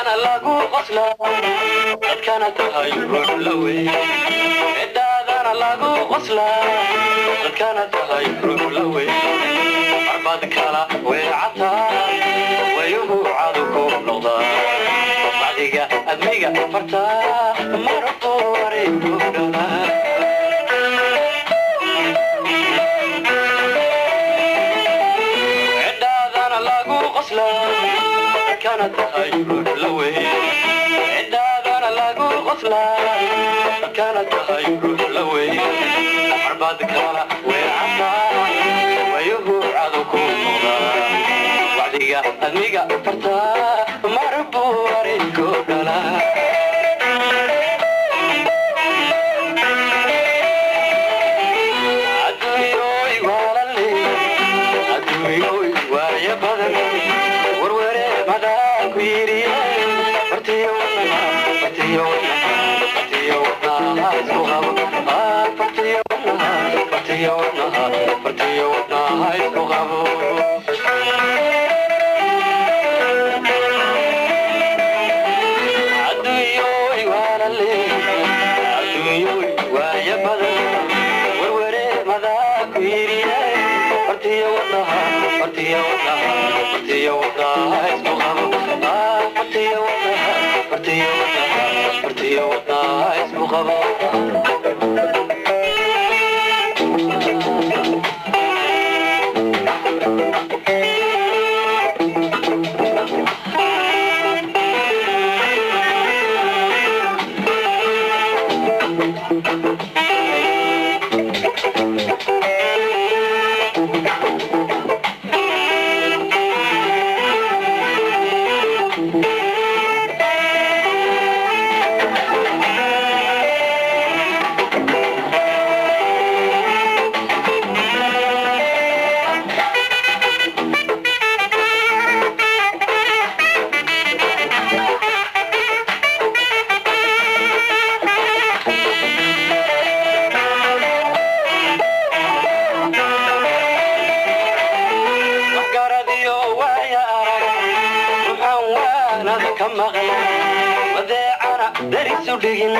Ciddaadana lagu qoslaa, dadkana tahay ruux la weyn. Ciddaadana lagu qoslaa, dadkana tahay ruux la weyn. Marbad kala weecataa, wayuhu cadu ku noqdaa. Wacdiga admiga fartaa marbu wareegu dhalaa. Ciddaadana lagu qoslaa, dadkana tahay ruux la weyn. Ciddaadana lagu qoslaa, dadkana tahay ruux la weyn. Marbad kala weecataa, wayuhu cadu ku noqdaa. Wacdiga admiga fartaa marbu wareegu dhalaa. Adduunyoy waalale, adduunyoy waaya badan, werwere madaa ku yidhi. Fartiyo wadnaha, fartiyo wadnaha, fartiyo wadnaha isku qabo. Fartiyo wadnaha, fartiyo wadnaha, fartiyo wadnaha isku qabo. Adduunyoy waalale, adduunyoy waaya badan, werwere madaa ku yidhi. Fartiyo wadnaha, fartiyo wadnaha, fartiyo wadnaha isku qabo. Fartiyo wadnaha, fartiyo wadnaha, fartiyo wadnaha isku qabo. Waxgaradiyo waaya arag, ruuxaan waanada ka maqan, wadeecana darisu dhigin,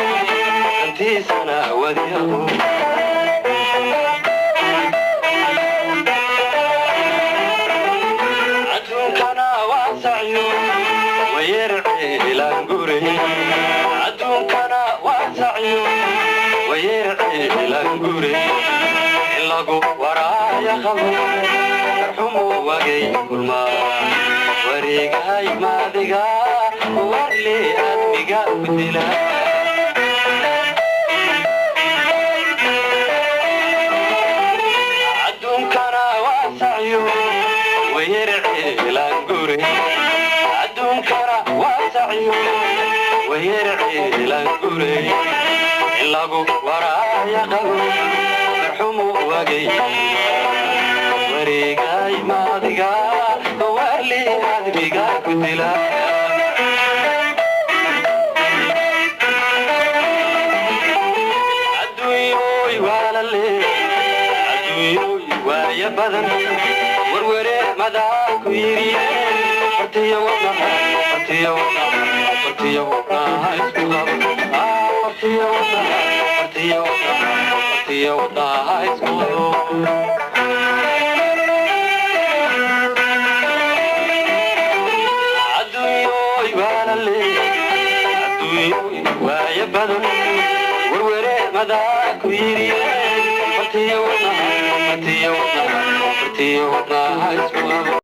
dantiisana wadiaqo. Adduunkana waa sacyo wayerciilaan gure. Adduunkana waa sacyo wayerciilaan gure. In lagu waraaya qabo darxumu wagay kulmaa. Wareegahay maadiga warli admiga ku dila. Adduunkana waa sacyo wayerciilaan gure. Adduunkana waa sacyo wayerciilaan gure. In lagu waraaya qabo darxumu wagay. Wareegay maadiga warli admiga ku dila. Adduunyoy waalale, adduunyoy waaya badan, werwere madaa ku yidhi. Fartiyo wadnaha, fartiyo wadnaha, fartiyo wadnaha isku qabo. Fartiyo wadnaha, fartiyo wadnaha, fartiyo wadnaha isku qabo. Adduunyoy waalale, adduunyoy waaya badan, werwere madaa ku yidhi. Fartiyo wadnaha, fartiyo wadnaha, fartiyo wadnaha isku qabo.